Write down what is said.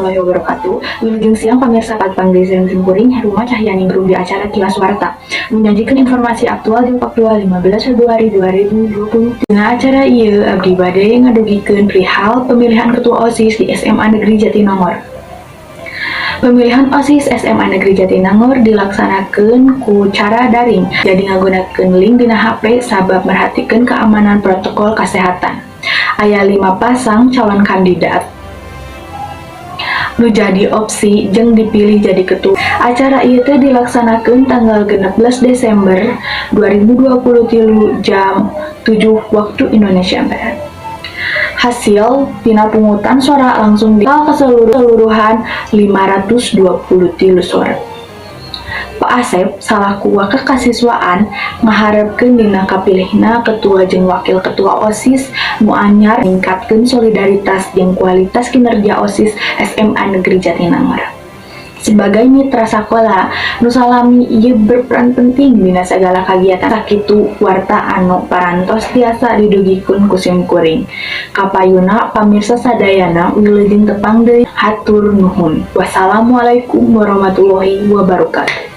Warahmatullahi wabarakatuh. Wilujeng siang, pamirsa. Papanggih sareng simkuring Heruma Cahyaningrum di acara Kilas Warta. Menyajikan informasi aktual di faktual 15 Februari 2020. Dina acara ieu abdi bade ngadugikeun perihal pemilihan ketua OSIS di SMA Negeri Jatinangor. Pemilihan OSIS SMA Negeri Jatinangor dilaksanakeun ku cara daring. Jadi ngagunakeun link dina HP sabab merhatikeun keamanan protokol kesehatan. Aya lima pasang calon kandidat nu jadi opsi jeung dipilih jadi ketua. Acara ieu teh dilaksanakeun tanggal 16 Desember 2023 jam 7 Waktu Indonesia Barat. Hasil tina pungutan suara langsung di keseluruhan 523 suara. Pak Asep salaku wakil kasiswaan ngaharepkeun dina kapilihna ketua jeung wakil ketua OSIS nu anyar ningkatkeun solidaritas jeung kualitas kinerja OSIS SMA Negeri Jatinangor. Sebagai mitra sakola nu salami ieu berperan penting dina sagala kagiatan. Sakitu warta anu parantos tiasa didugikeun ku simkuring. Kapayuna, pamirsa sadayana, wilujeng tepang deui, hatur nuhun. Wassalamualaikum warahmatullahi wabarakatuh.